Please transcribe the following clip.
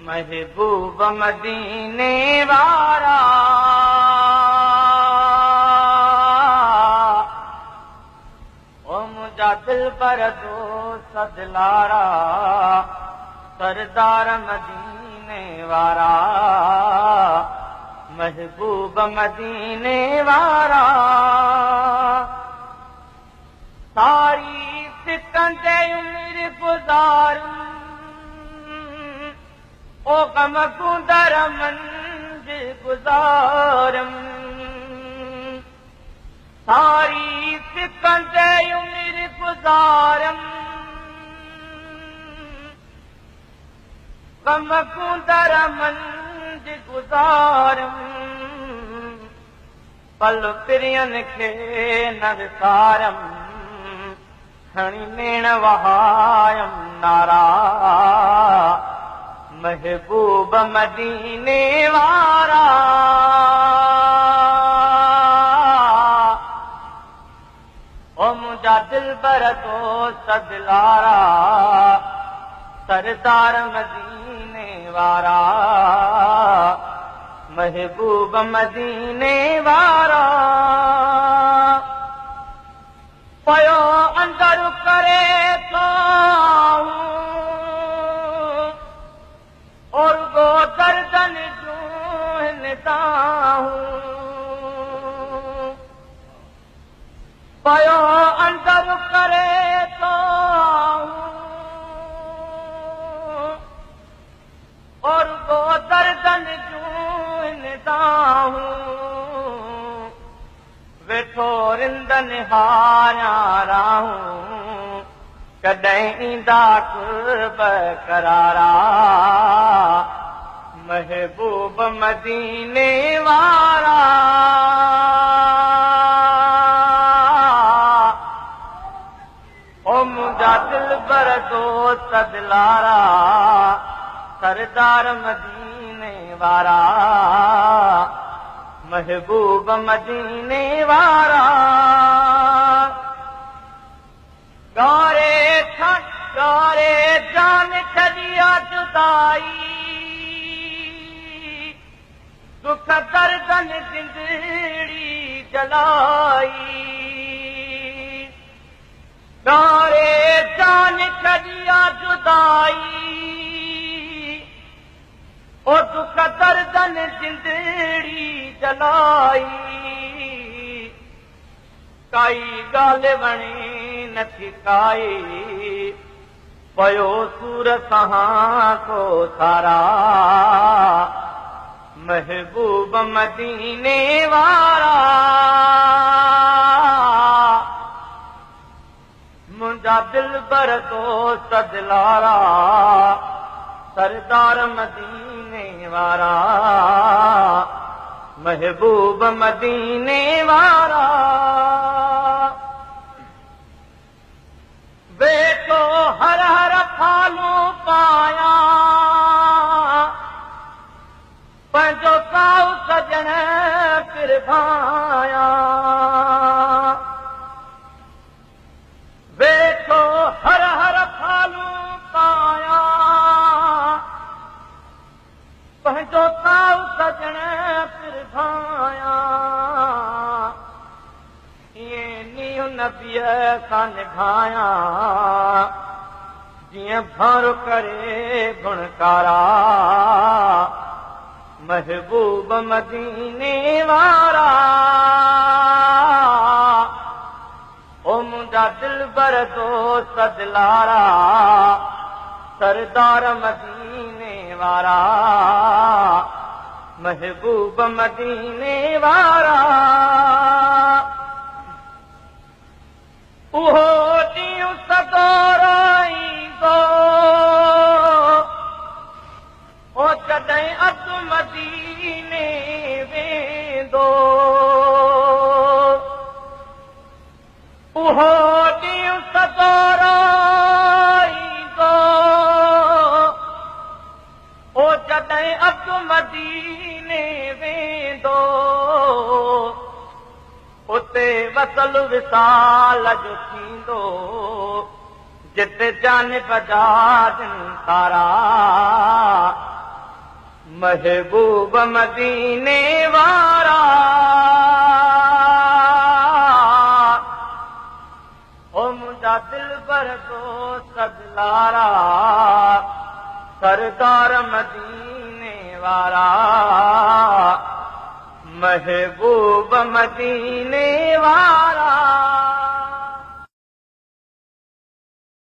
महबूब मदीने वारा, ओ मुंहिंजा दिलबर दोस्त दिलारा, सरदार मदीने वारा, महबूब मदीने वारा। सारी सिकंदे उम्र गुज़ार, ओ गम गुंदर मंज गुज़ारम। सारी सिकंदे उम्र गुज़ारम, गम गुंदर मंज गुज़ारम। पल प्रियन खे न विसारम, खणी नेण वहायम नारा, महबूब मदीने वारा। ओ मुंहिंजा दिलबर दोस्त दिलारा, सरदार मदीने वारा, महबूब मदीने वारा। पयो अंदर करे थो और गो दर्दन जूं दाहूं, पयो अंदर करे थो और गो दर्दन जूं दाहूं। वेठो रिंदन हारियां राहूं, कॾहिं ईंदा कुर्ब करारा, महबूब मदीने वारा। ओ मुंहिंजा दिलबर दोस्त दिलारा, सरदार मदीने वारा, महबूब मदीने वारा। गारे गारे जान छॾिया जुदाई, दुख दर्दन जिंदड़ी जलाई। गारे जान छॾिया जुदाई, ओ दुख दर्दन जिंदड़ी जलाई। काई ॻाल्हि वणे नथी काई, पयो सूर सहां को सारा, महबूब मदीने वारा। मुंहिंजा दिलबर दोस्त दिलारा, सरदार मदीने वारा, महबूब मदीने वारा। वेठो हर हर फालू पाया, पंहिंजो साउ सजण फिर भाया। वेठो हर हर फालू पाया, पंहिंजो साउ सजण फिर भाया। ईअं नींहुं नबीअ सां निभाया, जीअं भार करे गुणकारा, महबूब मदीने वारा। ओ मुंहिंजा दिलबर दोस्त दिलारा, सरदार मदीने वारा, महबूब मदीने वारा। उहो ॾींहुं सदोरो ईंदो, ओ जॾहिं अधु मदीने वेंदो। उहो ॾींहुं सदोरो ईंदो, ओ जॾहिं अधु मदीने वेंदो। उते वसल विसाल जो थींदो, जिते जान बजाजन सारा। महबूब मदीने वारा। ओ मुंहिंजा दिलबर दोस्त दिलारा, सरदार मदीने वारा, महबूब मदीने वारा।